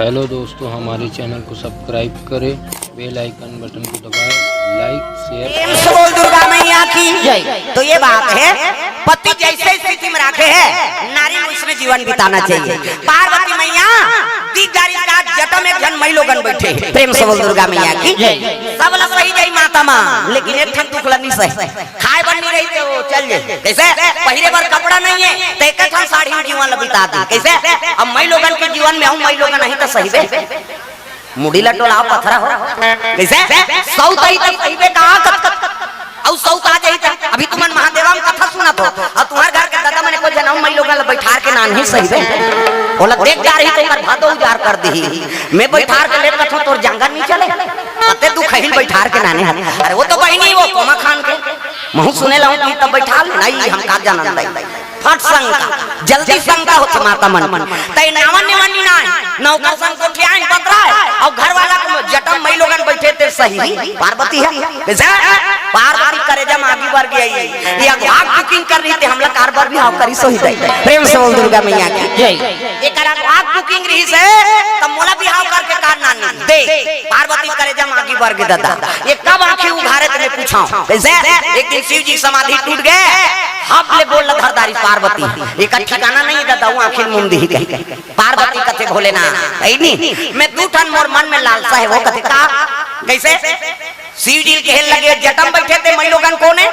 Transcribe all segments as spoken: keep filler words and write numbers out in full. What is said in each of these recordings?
Hello दोस्तों, हमारे channel को सब्सक्राइब करें, बेल आइकन बटन को दबाएं, लाइक, शेयर। प्रेम से बोल दुर्गा मैया की जय। तो ये बात है, पति जैसे स्थिति में राखे है, नारी को इसमें जीवन बिताना चाहिए। पार्वती मैया दीघारी का जटा में एक झन मई लोगन बैठे, प्रेम से बोल दुर्गा मैया की जय। सब ला सही जाई माता माँ, लेकिन एक ठन दुख ला नहीं सही। खाए बर नहीं रही तो चल जाए, कैसे? पहिरे बर कपड़ा नहीं है तो एक ठन साड़ी में जीवन ला बिता दी, कैसे? अब मई लोगन के जीवन में हूँ, मई लोगन नहीं तो सही बे, मुड़ी ला टोला पथरा हो, कैसे? सौत आई तो सही बे, कहाँ कत-, कत-, कत-, अउ सौत आ जाही त अभी तुमन महादेवा में कथा सुनत हो, अउ तुम्हार घर के दादा मने को जनम मई लोगन ला बैठार के नान ही सही बे, ओला देख जा रही तो ओकर भादो उजार कर दी। मैं बैठार के लेट कथो तोर जांगर नहीं चले, अते तू खहिल बैठार के नाने हन। अरे वो तो बहिनी वो कोमा खान के, महू सुने लाऊं कि तब बैठाल नहीं, हम का जानन दई। फट शंका, जल्दी शंका होत माता मन। तै नावन निवन नाय, नौकर संग कोठियाइन पतरा है, अउ घर वाला को जटम मई लोगन बैठे ते सही। पार्वती है, कैसे? पार्वती करेजा में आगी बर गई। ये अगवा के बुकिंग कर रही थी, हमला कार बर बिहाव करी सही दे। प्रेम से बोल दुर्गा मैया की जय। एकर अगवा के बुकिंग रही से, तब मोला बिहाव करके कार नानी दे। पार्वती करेजा में आगी बर गई दादा। ये कब आंखें उघारे तने पूछाऊं? कैसे? एक दिन शिव जी समाधि टूट गए, हब ले बोल धरदारी पार्वती। एकर ठिकाना नहीं दादा, वो आंखें मुंदी ही गई। पार्वती कथे भोलेनाथ, ऐ नी, मैं दू ठन मोर मन में लालसा है, वो कथे का? कैसे? शिव जी कहे लगे, "जटम बैठे ते मई लोगन कोन है?"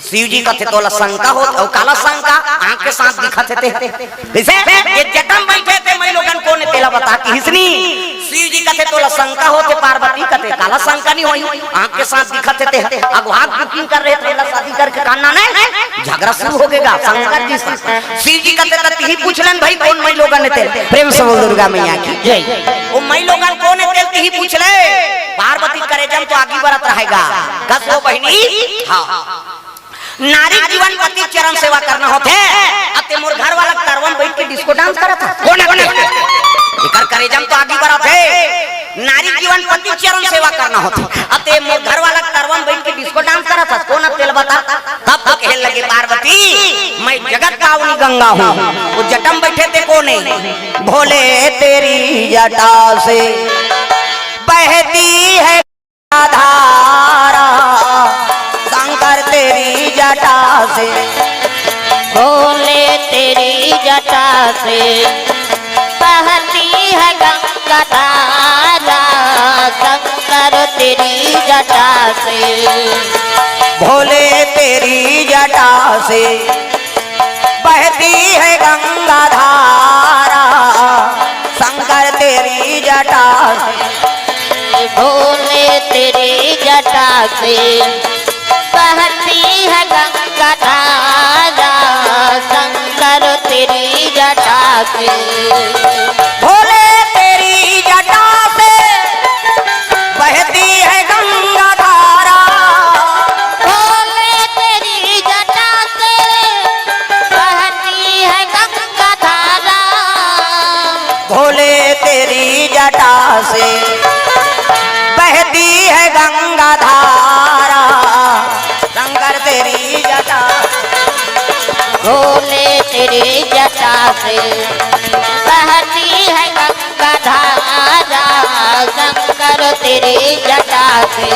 शिव जी कथे, "तोला शंका होत, अउ काला शंका? आंख के साथ दिखत हे ते।" कैसे? "ये जटम बैठे ते मई लोगन कोन है, तेला बता," किहिस नी। शिव जी कथे, "तोला शंका होत हे पार्वती?" कथे, "काला शंका नहीं होई, आंख के साथ दिखत हे ते।" अगवा के बुकिंग कर रहे थे, शादी करके कान नाने झगड़ा शुरू हो गएगा शंकर जी से। शिव जी कहते, "त तिही पूछ लेन भाई, कोन मई लोगन हे ते?" प्रेम से बोल दुर्गा मैया की जय। "ओ मई लोगन कोन हे ते, तिही पूछ ले।" पार्वती करेजा में तो आगी बरत रहेगा। कस वो बहिनी? हाँ। नारी जीवन पति चरण सेवा करना होथे। अते मोर घर वाला तरवन बैठ के डिस्को डांस करत हे। कोन हे? एकर करेजा में तो आगी बरत हे। नारी जीवन पति चरण सेवा करना होथे। अते मोर घर वाला तरवन बैठ के डिस्को डांस करत हस, कोन हे तेला बता? तब तो कहे लगे पार्वती, "मैं जगत पावनी गंगा हूँ।" वो जटम बैठे ते कोन हे? भोले तेरी जटा से बहती है धारा, शंकर तेरी जटा से। भोले तेरी जटा से बहती है गंगा धारा, शंकर तेरी जटा से। भोले तेरी जटा से बहती है गंगा धारा, शंकर तेरी जटा से। भोले तेरी जटा से बहती है गंगा धारा, शंकर तेरी जटा से। भोले तेरी जटा से बहती है गंगा धारा। भोले तेरी जटा से बहती है गंगा धारा। भोले तेरी जटा से बहती है गंगा धारा। शंकर तेरी जटा। भोले तेरी जटा से बहती है गंगा धारा, शंकर तेरी जटा से।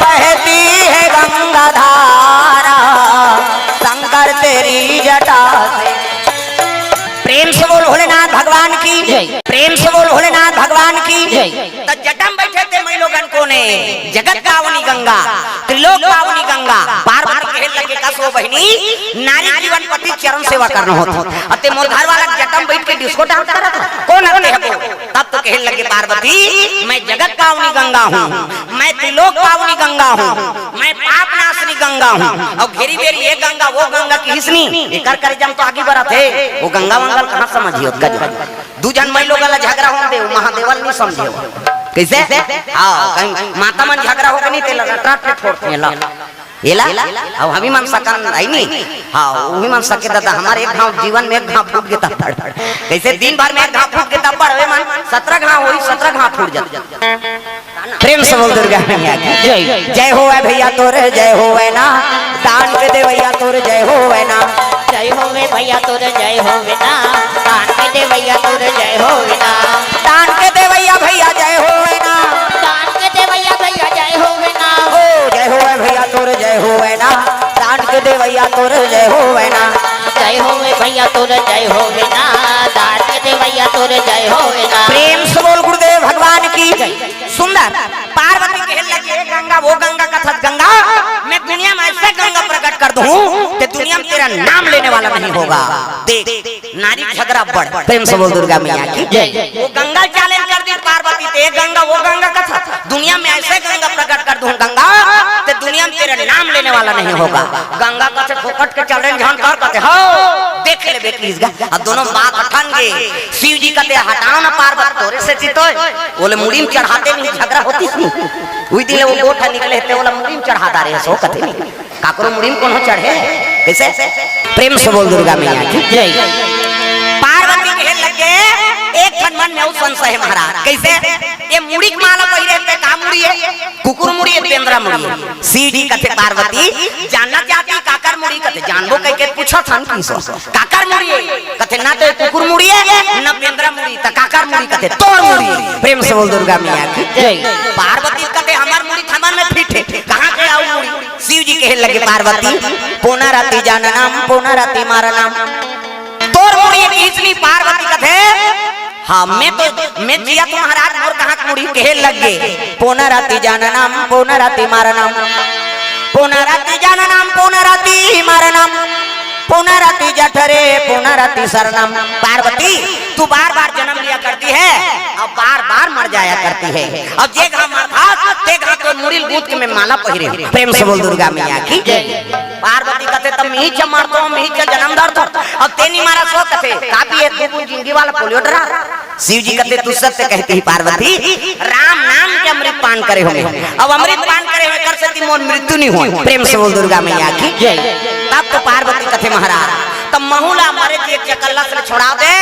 बहती है गंगा धारा, शंकर तेरी जटा से। प्रेम से बोल भोलेनाथ भगवान की जय। प्रेम से बोल भोलेनाथ भगवान की जय। त जटा में बैठे ते मई लोगन कोन हे? जगत पावनी गंगा, त्रिलोक पावनी गंगा। पार्वती कहे लगे, "कस वो बहिनी, नारी जीवन पति चरण सेवा करना होथे। अते मोर घर वाला जटा में बैठ के डिस्को डांस करत हे। कोन हे ते हबो?" तब तो कहे लगे पार्वती, "मैं जगत पावनी गंगा हूँ, मैं त्रिलोक पावनी गंगा हूँ, मैं पाप नाशनी गंगा हूँ।" अउ घेरी बेरी ये गंगा, वो गंगा किहिस नी, एकर करेजा में तो आगी बरत हे। वो गंगा वंगा ल कहाँ समझियो? गजब। दू झन मई लोगन ला झगड़ा होन दे, महादेव ल नहीं समझे। कैसे? हाँ, कहीं माता मन झगड़ा होगे नहीं, तेला रटरट के फोड़थे ला। एला, अब हमी मन सकन आई नी। हाँ, उही मन सके दादा, हमर एक घांव जीवन में एक घांव फूट गे तब पड़। कइसे दिन भर में एक घांव फूट गे तब पड़, ओए मन सतरा घांव होई, सतरा घांव फूट जात। प्रेम से बोल दुर्गा मैया की। जय। जय होवै भैया तोर, जय होवै ना। दान के देवैया तोर, जय होवै ना। जय होवे भैया तोर, जय होवे ना। दान के देवैया तोर, जय होवे ना। दान के देवैया भैया, जय होवै ना। दान के देवैया भैया, जय होवे ना। ओ, जय होवै भैया तोर, जय होवै ना। दान के देवैया तोर, जय होवै ना। जय होवे भैया तोर, जय होवे ना। दान के देवैया तोर, जय होवे ना। प्रेम से बोल गुरुदेव भगवान की। सुंदर। पार्वती कहे लगी, "ए गंगा, वो गंगा कथस गंगा, मैं दुनिया में ऐसे गंगा प्रकट कर दूं कि दुनिया में तेरा नाम लेने वाला नहीं होगा।" देख, नारी झगड़ा बढ़। प्रेम से बोल दुर्गा मैया की। जय। वो गंगा चैलेंज कर दी पार्वती, "ते गंगा, वो गंगा कथस, दुनिया में ऐसे गंगा प्रकट कर दूं गंगा, ते दुनिया में तेरा नाम लेने वाला नहीं होगा।" गंगा कथे, "फोकट के चैलेंज झन कर," कथे, "हो, देख ले बेटी इस गा।" अब दोनों बात अठन गे। शिव जी कथे, "हटाओ ना पार्वती, तोरे से चितोय।" ओला मुड़ी में चढ़ाते नहीं, झगड़ा होतिस नहीं। उही दिन ले वो गोठ निकले हे, ते ओला मुड़ी में चढ़ा डारे हे, सो कथे नहीं। काकरो मुड़ी में कोनो चढ़े? कइसे? प्रेम से बोल दुर्गा मैया की। जय। पार्वती कहे लगे, "एक ठन मन में अउ संशय हे महाराज।" कइसे? ये मुड़ी के माला पहिरे हे, ते का मुड़ी हे? कुकुर मुड़ी हे, बेंदरा मुड़ी हे? शिव जी कथे, "पार्वती, जानना चाहती काकर मुड़ी?" कथे, "जानबो कहिके पूछत हन किसो।" "काकर मुड़ी हे?" कथे, "ना तो कुकुर मुड़ी हे, ना बेंदरा मुड़ी, त काकर मुड़ी?" कथे, "तोर मुड़ी।" प्रेम से बोल दुर्गा मैया की। जय। पार्वती कथे, "हमर मुड़ी थमन में फिट हे, कहाँ के आऊ मुड़ी?" शिव जी कहे लगे, "पार्वती, पोना राती जाननम, पोना राती मारनम।" तोर मुड़ी हे किसनी? पार्वती कथे, "हाँ, मैं तो, मैं जियत हूँ महाराज, मोर कहाँ के मुड़ी?" कहे लगे, "पोना राती जाननम, पोना राती मारनम, पोना राती जाननम, पोना राती मारनम, पोना राती जठरे, पोना राती सरनम।" पार्वती, तू बार बार जन्म लिया करती है और बार बार मर जाया करती है। अब जे घांव मरथस, ते घांव तोर मुड़ी ल गूंथ के मैं माला पहिरे हूँ। प्रेम से बोल दुर्गा मैया की। जय। पार्वती कथे, "तब मिही च मरतो, मिही च जन्म धरतो, अब ते नी मारस?" कथे, "का पिए तू जिंदगी वाला पोलियो ड्राप?" शिव जी कथे, "तू सत्य कहती है पार्वती, राम नाम के अमृत पान करे होंगे, अब अमृत पान करे होंगे, कर सकती मोर मृत्यु नहीं होय।" प्रेम से बोल दुर्गा मैया की। जय। तब तो पार्वती कथे, "महाराज, तब महू ला मरे जी एक चकल्ला से छोड़ा दे,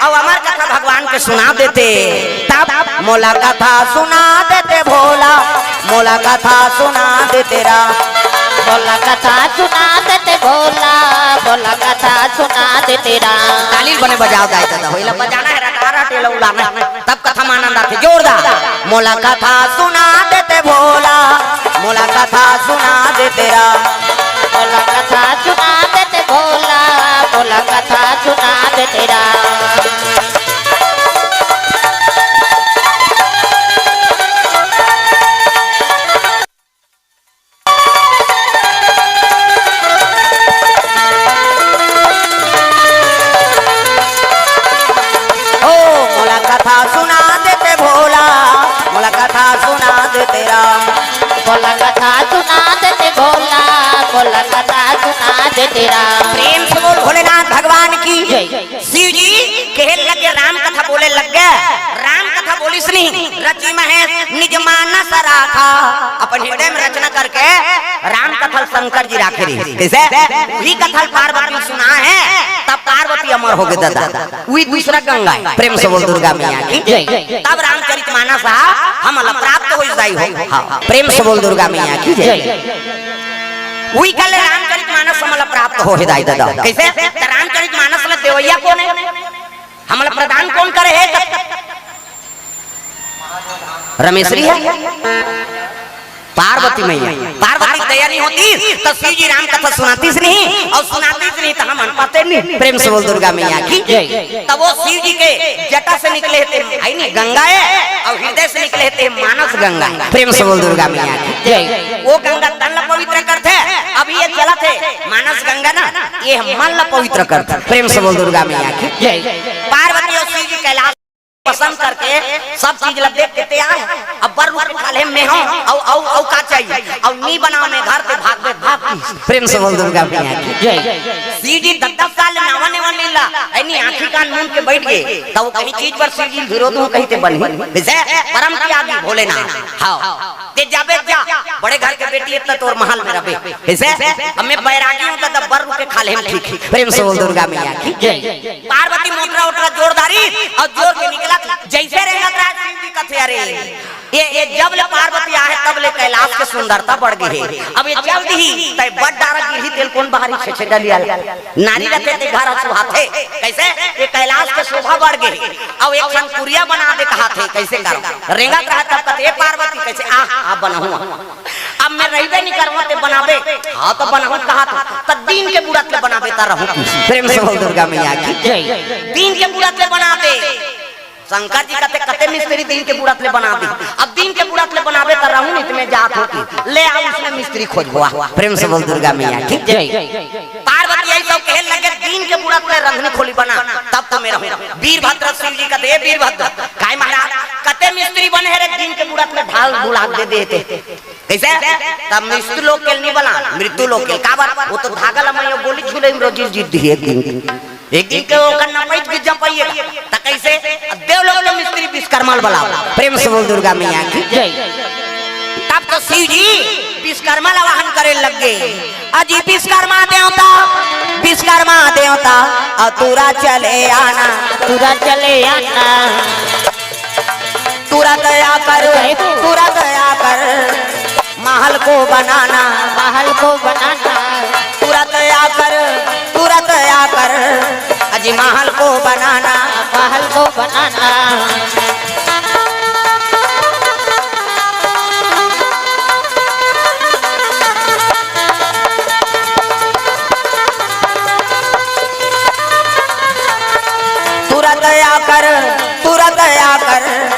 अब अमर कथा भगवान के सुना देते।" तब, "मोला कथा सुना देते भोला, मोला कथा सुना देते राम।" मोला कथा सुना देते भोला, मोला कथा सुना देते राम। ताली बने बजाव दाई दादा, होइला बजाना हे, रटा रटे ला उलाना, तब कथा में आनंद आथे, जोरदार। मोला कथा सुना देते भोला, मोला कथा सुना देते राम। मोला कथा सुना देते भोला, मोला कथा सुना देते राम। ओ, मोला कथा सुना देते भोला, मोला कथा सुना देते राम। मोला कथा सुना देते भोला, मोला कथा सुना देते राम। प्रेम से बोल भोलेनाथ भगवान की। जय। शिव जी कहे लगे, राम कथा बोले लगे, राम कथा बोलिस नहीं, रचि महेश निज मानस राखा। अपन हृदय में रचना करके राम कथा शंकर जी राखे रहिस। कइसे? उही कथा पार्वती सुनाय हे, तब पार्वती अमर होगे दादा। उही दूसरा गंगा हे। प्रेम से बोल दुर्गा मैया की। जय। तब रामचरित मानस हा हमला प्राप्त होइस दाई हो। हाँ, प्रेम से बोल दुर्गा मैया की। जय। जय। उही कल रामचरित मानस हमला प्राप्त होहे दाई दादा। कइसे? त रामचरित मानस ला देवइया कोन हे? हमला प्रदान कोन करे हे? रमेश्वरी हे, पार्वती मैया। पार्वती दया नहीं होतिस त शिव जी राम कथा सुनातिस नहीं, अउ सुनातिस नहीं त हमन पातेन नहीं। प्रेम से बोल दुर्गा मैया की। जय। तब वो शिव जी के जटा से निकले हे ते, आई नहीं, गंगा हे, अउ हृदय से निकले हे ते मानस गंगा हे। प्रेम से बोल दुर्गा मैया की। जय। वो गंगा तन ला पवित्र करथे, अभी ये चलत हे मानस गंगा ना, ये मन ला पवित्र करथे। प्रेम से बोल दुर्गा मैया की। जय। पार्वती अउ शिव जी कैलाश पसंद करके सब चीज ला देख के तैयार हे। अब बर रूप खा ले में हो, अउ, अउ, अउ का चाहिए? अउ नी बनाओ में घर से भाग दे, भाग की। प्रेम से बोल दुर्गा मैया की। जय। शिव जी दस दस साल नावा नेवा लीला, ऐनी आँखी कान मूंद के बैठ गए, तब वो कहीं चीज पर शिव जी विरोध हूँ कहीं ते बनी। जैसे परम त्यागी भोलेनाथ। हाँ। ते जाबे जा, बड़े घर के बेटी, इतना तोर महल में रबे। कैसे? अब मैं बैरागी हूँ, तो बर रुके खा ले हम, ठीक है। प्रेम से बोल दुर्गा मैया की। जय। पार्वती मोटरा उटरा जोरदारी और जोर के निकला, जैसे रेंगत रहा, शिव जी कथे, "अरे, ये, ये जब ले पार्वती आहे, तब ले कैलाश के सुंदरता बढ़ गई है। अब ये चल दी, तय बड़ डारा गिरही, तेल कौन बाहरी छे छे डलिया ले। नारी रहते ते घर सुहाथे।" कैसे? ये कैलाश के शोभा बढ़ गई। अब एक ठन कुरिया बना दे कहा थे, कैसे करो? रेंगत रहा तब कथे, "ए पार्वती, कैसे? आ, आ बनहूँ।" अब मैं रहिबे नहीं करवा ते बनाबे। हाँ, तो बनहूँ कहा था, तो दिन के बुड़त ले बनाबे, ता रहूँ। प्रेम से बोल दुर्गा मैया की। जय। दिन के बुड़त ले बनाबे। शंकर जी कहते, "कते मिस्त्री दिन के बुड़त ले बना दी।" अब दिन के बुड़त ले बनाबे, तो रहूँ नहीं, तो मैं जात हूँ कि ले आओ, उसमें मिस्त्री खोजबो। प्रेम से बोल दुर्गा मैया की। जय। पार्वती यही सब कहे लगे, "दिन के बुड़त ले रंधनी खोली बना, तब तो मैं रहूँ।" वीरभद्र शिव जी कहते, "ए वीरभद्र, काय महाराज, कते मिस्त्री बने है रे, दिन के बुड़त ले ढाल बुला दे देते।" कैसे? तब मृत्यु लोक के नहीं बला, मृत्यु लोक के। काबर? वो तो धागा लमाइयो गोली झूले में रोजी जीत दी एक दिन। एक दिन के ओकर न पैत गिर जा पाइएगा। त कैसे? अब देव लोक के मिस्त्री विश्वकर्मा ल बलाओ। प्रेम से बोल दुर्गा मैया की। जय। तब तो शिव जी विश्वकर्मा ला वाहन करे लग गए। अजी विश्वकर्मा देवता, विश्वकर्मा देवता, और तुरा चले आना, तुरा चले आना। तुरंत आकर, तुरंत आकर महल को बनाना, महल को बनाना। तुरंत आकर, तुरंत आकर अजी महल को बनाना, महल को बनाना। तुरंत आकर, तुरंत आकर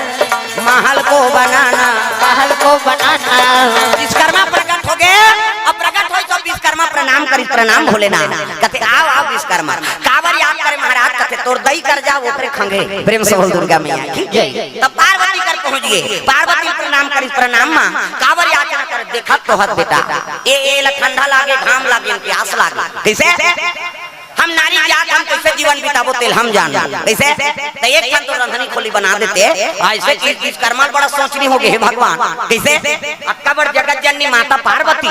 महल को बनाना, महल को बनाना। विश्वकर्मा प्रकट हो गए, अब प्रकट हो तो विश्वकर्मा प्रणाम करी, "प्रणाम भोलेनाथ।" कथे, "आओ, आओ विश्वकर्मा।" काबर याद करे महाराज? कथे, "तोर दई कर जा, वो करे खंगे।" प्रेम से बोल दुर्गा मैया की। जय। तब पार्वती कर पहुंच गए, पार्वती प्रणाम करी, "प्रणाम माँ।" काबर याद करे? देखा तो हत बेटा, ए, ए ला ठंडा लागे, घाम लागे, प्यास लागे, कैसे? हम नारी जात, हम कैसे जीवन बिताबो, तेल हम जान। कैसे? त एक ठन तो रंधनी खोली बना देते। ऐसे चीज विश्वकर्मा बड़ा सोचनी हो गए, हे भगवान। कैसे? अक्का बड़ जगत जननी माता पार्वती,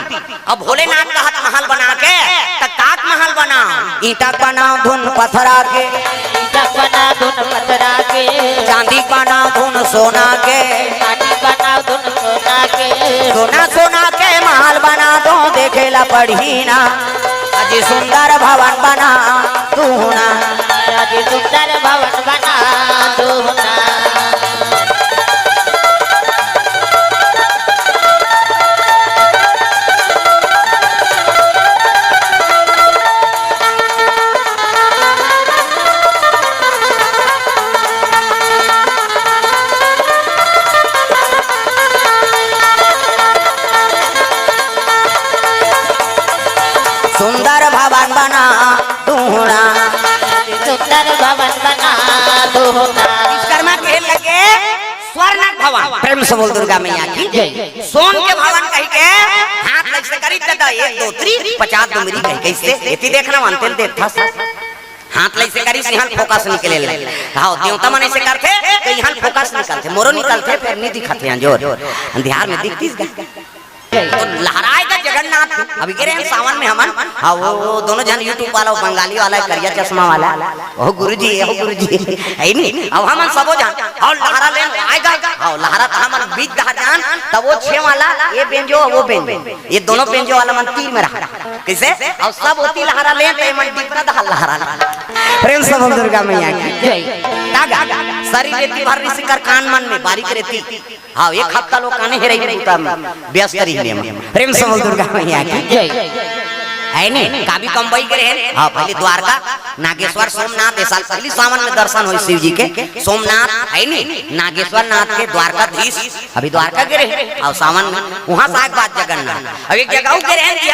अब भोलेनाथ का हाथ महल बना के, त काक महल बना, ईंटा बनाओ धुन पथरा के, ईंटा बनाओ धुन पथरा के, चांदी बनाओ धुन सोना के, चांदी बनाओ धुन सोना के, सोना सोना के महल बना दो, देखेला पढ़ी ना। अजी सुंदर भवन बना तू ना। अजी सुंदर भवन बना तू ना। सुंदर भवन बना दूहना। सुंदर भवन बना दूहना। विश्वकर्मा कहे लगे, "स्वर्ण भवन।" प्रेम से बोल दुर्गा मैया की। जय। सोन के भवन कही के हाथ लग से करी, दादा, एक, दो, त्री, पचास डुमरी कही, कैसे? एती देखना, अंतिल देख था। हाथ लइसे करिस, इहां फोकस निकले ले। हां, देवता मन अइसे करथे, त इहां फोकस निकलथे, मोरो निकलथे, फेर नी दिखत हे अंजोर। अंधियार में दिखतिस गा। तो लहराए गा जगन्नाथ। अभी गे रहेन सावन में हमन, हां, वो, वो दोनों झन YouTube वाला, वो बंगाली वाला, करिया चश्मा वाला, वो गुरुजी, वो गुरुजी, हे नी? अब हमन सबो झन, हां, लहरा लेन आए गा, हां, लहरा त हमन बीच डहर जान, तब वो छे वाला, ये बेंजो, वो बेंजो, ये दोनों बेंजो वाला मन तीर में रहा। कइसे? अउ सब ओती लहरा ले, त एमन डिपना दहल लहरा ले। प्रेम से बोल दुर्गा मैया की। जय। का गा? शरीर एती भर रिसी कर कान मन में बारीक रेती। हां, एक हफ्ता लोग काने हेरई में बूता में व्यस्त रही ले मन। प्रेम से बोल दुर्गा मैया की। जय। हे नी? कावी कमबई गे रहेन। हां, पहली द्वारका, नागेश्वर, सोमनाथ, ए साल पहली सावन में दर्शन होइस शिव जी के। सोमनाथ, हे नी? नागेश्वर नाथ के द्वारकाधीश। अभी द्वारका गे रहे, अउ सावन में उहां से आए के बाद जगन्नाथ। अब एक जगह अउ गे रहे,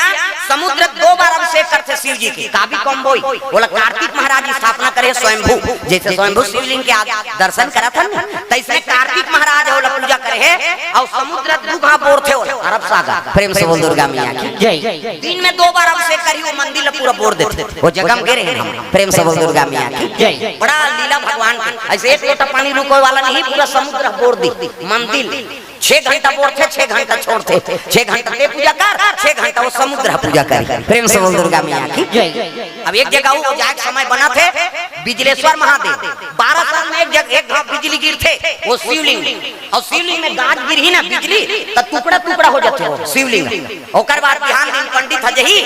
समुद्र दो बार अभिषेक करथे शिव जी के, कावी कमबोई, ओला कार्तिक महाराज स्थापना करे स्वयंभू, जइसे स्वयंभू शिवलिंग के आप दर्शन करत हन, तइसने कार्तिक महाराज ओला पूजा करे हे, अउ समुद्र दू घांव बोरथे ओला, अरब सागर। प्रेम से बोल दुर्गा मैया की। जय। दिन में दो बार अभिषेक करही, वो मंदिर ला पूरा बोर देथे, वो जगह में गे रहे हम। प्रेम से बोल दुर्गा मैया की। जय। बड़ा लीला भगवान के, अइसे एक लोटा पानी रुकोय वाला नहीं, पूरा समुद्र बोर दी, मंदिर छह घंटा बोलथे, छह घंटा छोड़थे, छह घंटा ते पूजा कर, छह घंटा वो समुद्र ह पूजा कर। प्रेम से बोल दुर्गा मैया की। जय। अब एक जगह वो जाए के समय बना थे बिजलेश्वर महादेव, बारह साल में एक जगह एक घाव बिजली गिरथे, वो शिवलिंग, और शिवलिंग में गाज गिरही ना बिजली, त टुकड़ा टुकड़ा हो जाथे वो शिवलिंग। ओकर बाद बिहान दिन पंडित ह जही,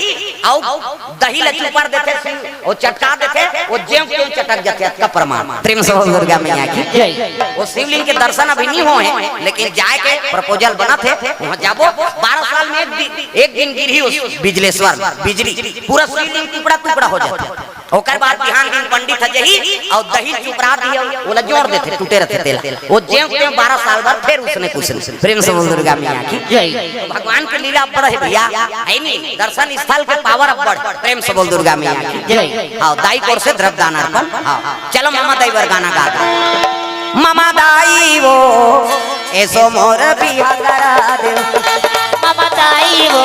अउ दही ल चुपर देथे, शिव, वो चटका देथे, वो जेव तेव चटक जाथे, अतका प्रमाण। प्रेम से बोल दुर्गा मैया की। जय। वो शिवलिंग के दर्शन अभी नहीं होए, लेकिन जाए के proposal बनत हे, वहाँ जाबो। बारह साल में एक दिन, एक दिन गिरही उस बिजलेश्वर में बिजली, पूरा शिवलिंग टुकड़ा टुकड़ा हो जाथे। ओकर बाद बिहान दिन पंडित ह जही, अउ दही चुपरा दिही, ओला जोड़ देथे, टूटे रथे तेला। वो जेव तेव बारह साल बाद फिर उसने कुछ नहीं। प्रेम से बोल दुर्गा मैया की। जय। भगवान के लीला बड़ हे भैया, है नी? दर्शन स्थल के power अब्बड़। प्रेम से बोल दुर्गा मैया की। जय। हाँ, दाई कोर से द्रव्य दान अर्पण। हाँ, चलो ममा दाई बर गाना गा दो। ममा दाई वो, एसो मोर बिहा करा दे। ममा दाई वो,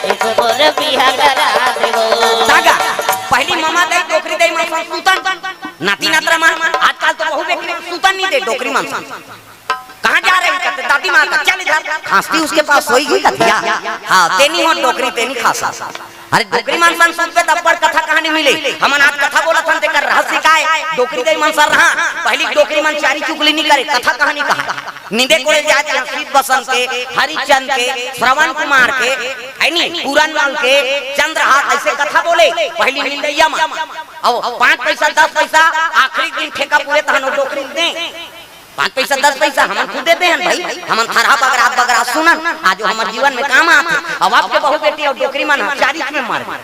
एसो मोर बिहा करा दे वो। तागा, पहली ममा दाई, डोकरी दाई मन सन सुतन, नाती नतरा मन, आजकल तो बहू बेटी मन सुतन नहीं दे, डोकरी मन सन। कहाँ जा रही कहते, दादी माँ का, चल इधर। खांसती उसके पास सोई गई कथिया। हाँ, तेनी हो डोकरी, तेनी खांसा। अरे डोकरी मन सन सुनबे तब पर कथा कहानी मिले। हमन आज कथा बोलत हन, तेकर रहस्य का है? डोकरी दई मन सर रहा, पहली डोकरी मन चारी चुगली नहीं करे, कथा कहानी कहा। निंदे कोड़े जात यहाँ शिव बसंत के, हरिचंद के, श्रवण कुमार के, है नी, पूरन लाल के, चंद्रहास, ऐसे कथा बोले पहली निंदैया मन। अब पाँच पैसा, दस पैसा, आखिरी दिन ठेका पूरे तहन वो डोकरी दे। पाँच पैसा, दस पैसा हमन खुदे देहन भाई, हमन थरहा बगरा बगरा सुनन, आज हमर जीवन में काम आथे। अब आपके बहू बेटी अउ डोकरी मन ह चारिच में मर गे।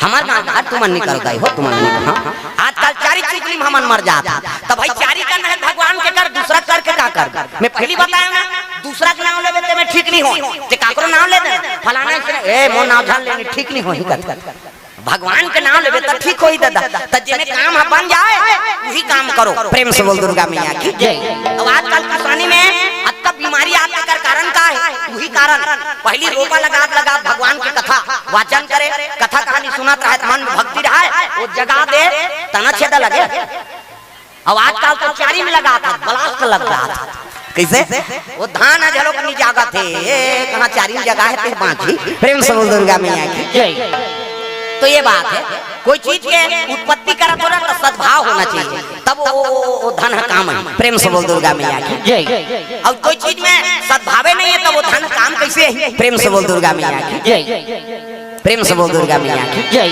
हमर गाँव घर तुमन निकल गए हो, तुमन निकल, हाँ? आजकल चारिच चुगली में हमन मर जात हन। तब भाई चारी करना है भगवान के कर, दूसरा करके का कर? मैं पहली बताया ना, दूसरा के नाम लेबे ते में ठीक नहीं हो, ते काकरो नाम ले दे, फलाना से, ए, मोर नाम जान लेनी ठीक नहीं हो ही कर। भगवान के नाम लेबे त ठीक होही दादा, त जेमे काम ह बन जाए, उही काम करो। प्रेम से बोल दुर्गा मैया की जय। अब आजकल किसानी में अतका बीमारी आत, तेकर कारण का है? उही कारण। पहली रोपा लगात लगात भगवान के कथा वाचन करे, कथा कहानी सुनत रहे, त मन में भक्ति रहे, वो जगा दे, तना छेदा लगे। अब आजकल तो चारी में लगात हे, blast लग जात हे। कैसे? वो धान ह घलो कनी जागत हे, ए, कहाँ चारी में जगा हे ते बाँची। प्रेम से बोल दुर्गा मैया की जय। तो ये बात है, कोई चीज के उत्पत्ति करत हो ना तो सद्भाव होना चाहिए, तब वो, वो, वो धन ह काम है। प्रेम से बोल दुर्गा मैया की जय। और कोई चीज में सद्भावे नहीं है, तब वो धन काम कैसे है? प्रेम से बोल दुर्गा मैया की जय। प्रेम से बोल दुर्गा मैया की जय।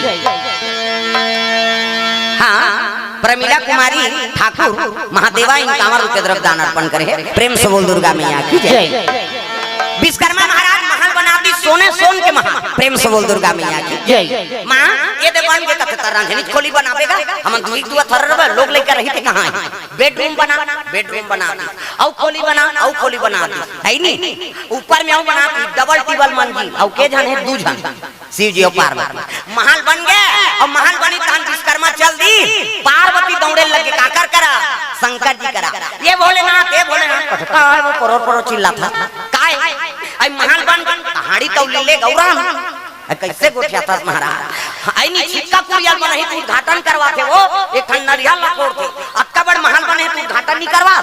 हाँ, प्रमिला कुमारी ठाकुर महादेवा इनकावर रुके द्रव्य दान अर्पण करे हे। प्रेम से बोल दुर्गा मैया की जय। जय। विश्वकर्मा महाराज महल बना दी सोने सोन के महल। प्रेम से बोल दुर्गा मैया की जय। माँ, ये दे बन के कथे त रांझनी खोली बनाबे गा, हमन दुई दुआ थर रहे, लोग लेकर रही थे कहाँ है? Bedroom बना, bedroom बना दी, अउ खोली बना, अउ खोली बना दी, है नी? ऊपर में अउ बना दी, double टिबल मंजिल, अउ के झन हे? दू झन। शिव जी अउ पार्वती। महल बन गे, अउ महल बनी तहन विश्वकर्मा चल दी। पार्वती दौड़े लगे, काकर करा? शंकर जी करा। ये भोलेनाथ, ये भोलेनाथ, कथका है वो परोर परोर चिल्लात हे। काय? आई महल बन, कहाड़ी तौ ले ले गौराम। अ, कैसे गोठियाथस महाराज? आई नी छिक्का कुरिया ल बनही त उद्घाटन करवाथे वो, एक ठन नरियल ला फोड़थे। अतका बड़ महल बने त उद्घाटन नहीं करवा।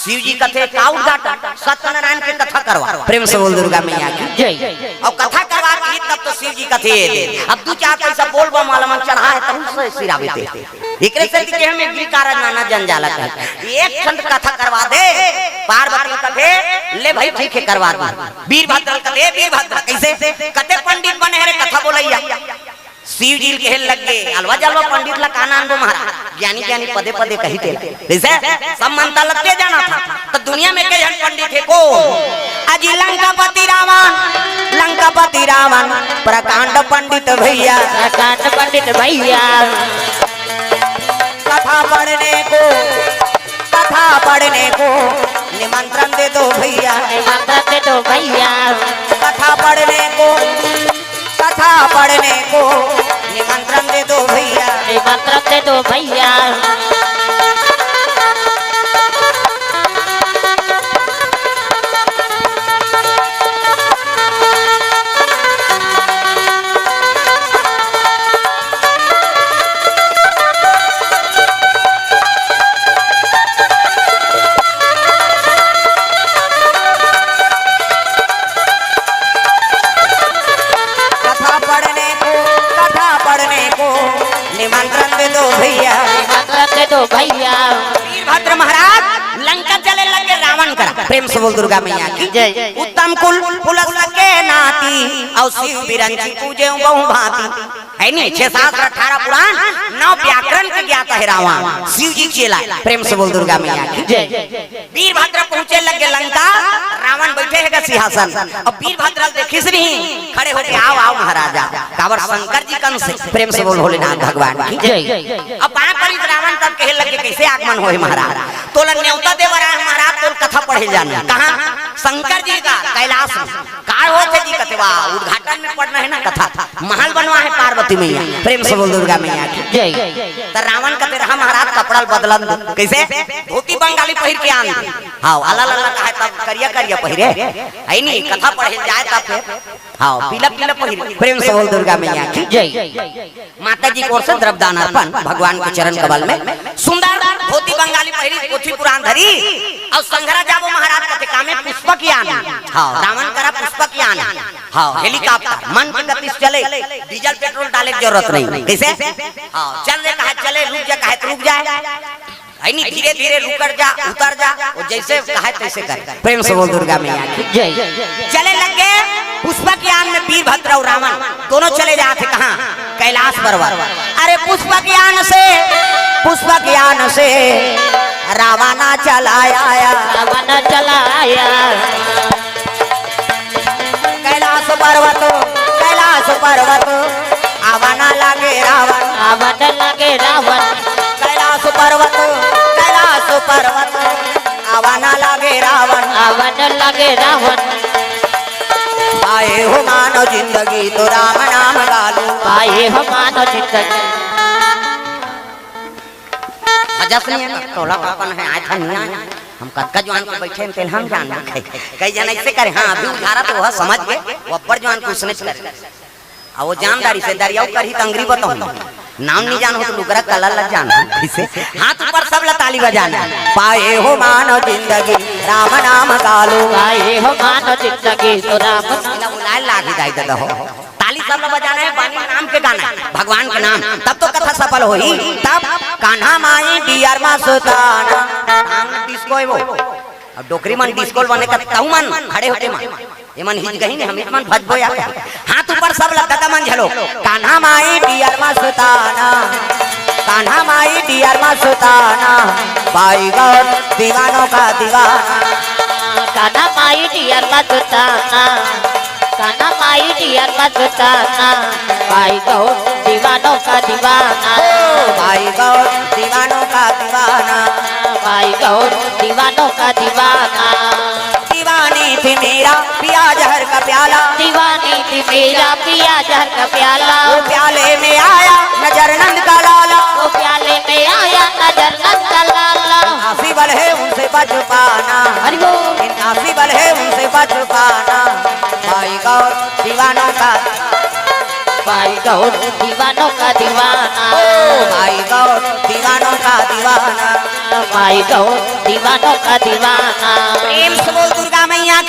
शिव जी कथे, "का उद्घाटन? सत्यनारायण के कथा करवा।" प्रेम से बोल दुर्गा मैया की जय। अउ कथा करवा के तब तो शिव जी कथे, "ये दे।" अब दू चार पैसा बोल बम वाला मन चढ़ा है, तहु से सिरावे दे। एकरे से कि हम एक भी कारण नाना जंजाला कहे। एक ठन कथा करवा दे, पार्वती कथे, "ले भाई, ठीक है, करवा दे।" वीरभद्र कथे, "वीरभद्र, कैसे? कते पंडित बने हे रे कथा बोलैया?" शिव जी के लग गे, "अलवा जलवा पंडित ला का नाम दो महाराज, ज्ञानी ज्ञानी पदे पदे कही तेला।" जैसे सब मनता लगते जाना था, तो दुनिया में कई जन पंडित हे को? अजी लंकापति रावण, लंकापति रावण, प्रकांड पंडित भैया। प्रकांड पंडित भैया। कथा पढ़ने को, कथा पढ़ने को निमंत्रण दे दो भैया। निमंत्रण दे दो भैया। कथा पढ़ने को, कथा पढ़ने को निमंत्रण दे दो भैया। निमंत्रण दे दो भैया। तो भैया। वीरभद्र महाराज लंका चले लगे रावण करा। प्रेम से बोल दुर्गा मैया की जय। उत्तम कुल पुलस के नाती, और शिव बिरंची पूजे बहु भांति। है नी, छह शास्त्र, अठारह पुराण, नौ व्याकरण के ज्ञाता है रावण, शिव जी चेला। प्रेम से बोल दुर्गा मैया की जय। वीरभद्र पहुंचे लगे लंका, रावण बैठे है सिंहासन। अब वीरभद्र देखिस नहीं, खड़े होके, "आओ, आओ महाराजा।" काबर शंकर जी कन से। प्रेम से बोल भोलेनाथ भगवान की जय। अब पांव पड़ी रावण, तब कहे लगे, "कैसे आगमन होए महाराज? तोला न्योता देवर आए महाराज, तोल कथा पढ़े जाना।" कहाँ? शंकर जी का कैलाश में। का होत हे जी? कथे, "वाह, उद्घाटन में पढ़ना है ना कथा, महल बनवा है पार्वती मैया।" प्रेम से बोल दुर्गा मैया की जय। त रावण कथे, "रहा महाराज, कपड़ा बदलन दे।" कैसे? धोती बंगाली पहिर के आन दे। हाँ, अला लल्ला कहे तब करिया करिया पहिरे। है नी, कथा पढ़े जाए तब फिर। हाँ, पीला पीला पहिरे। प्रेम से बोल दुर्गा मैया की जय। माता जी की ओर से द्रव्यदान अर्पण भगवान के चरण कमल में। सुंदर धोती बंगाली पहिरी, पोथी पुराण धरी, और संघरा जाबो महाराज कथे, "कामे पुष्पक यान।" हाँ, रावण करा पुष्पक यान। हाँ, हेलीकॉप्टर, मन के गति से चले, डीजल पेट्रोल डाले के जरूरत नहीं। कैसे? हाँ, चल रे कहा चले, रुक जा कहा तो रुक जाए। है नी, धीरे धीरे रुकर जा, उतर जा, वो जैसे कहे तैसे कर। प्रेम से बोल दुर्गा मैया की जय। चले लग गए पुष्पक यान में वीरभद्र और रावण, दोनों चले जाते कहाँ? कैलाश पर्वत। अरे पुष्पक यान से, पुष्पक यान से रावण चला आया। रावण चला आया। कैलाश पर्वत, कैलाश पर्वत, आवा ना लागे रावण। आवा ना लागे रावण। कैलाश पर्वत, कैलाश पर्वत, आवा ना लागे रावण। आवा ना लागे रावण। पाए हो मानव जिंदगी तो राम नाम गालो। पाए हो मानव जिंदगी। अजस नहीं है, टोला पापन है, आए था नहीं आए। हम कतका जवान के बैठे हैं, तेल हम जान रखे। कई जन ऐसे करे, हाँ, अभी उधारा तो वह समझ के, वो अब्बड़ जवान को उसने करे। आ वो जानदारी से दरियाऊ करही त अंगरी बताऊं। नाम नहीं जान हो तो लुगरा कलर लग जाना। कैसे? हाथ ऊपर सब ला ताली बजाना। पाए हो मानव जिंदगी, राम नाम गालो। पाए हो मानव जिंदगी, तो राम नाम। इला बुलाए लागी दाई दादा हो। ताली सब ला बजाना है, बानी नाम के गाना है, भगवान के नाम, तब तो कथा सफल होही। तब कान्हा माई डियर मस्ताना, नाम डिस्को है वो। अब डोकरी मन डिस्को बने का तऊ मन खड़े होके मन, ये मन हिच गही ने, हम इत मन भजबो या। हाथ ऊपर सब लग दादा मन झलो। कान्हा माई डियर मस्ताना, कान्हा माई डियर मस्ताना, भाई गौर दीवानों का दीवाना। कान्हा माई डियर मस्ताना, कान्हा माई डियर मस्ताना, भाई गौर दीवानों का दीवाना। ओ भाई गौर दीवानों का दीवाना। भाई गौर दीवानों का दीवाना। दीवानी थी मेरा पिया जहर का प्याला। दीवानी थी मेरा पिया जहर का प्याला। वो प्याले में आया नजर नंद का लाला। वो प्याले में आया नजर नंद का लाला। आसी बल है उनसे बच पाना। हरि बोल। आसी बल है उनसे बच पाना। भाई गौर दीवानों का, भाई गौर दीवानों का दीवाना। ओ भाई गौर दीवानों का दीवाना। भाई गौर दीवानों का दीवाना। प्रेम से बोल दुर्गा मैया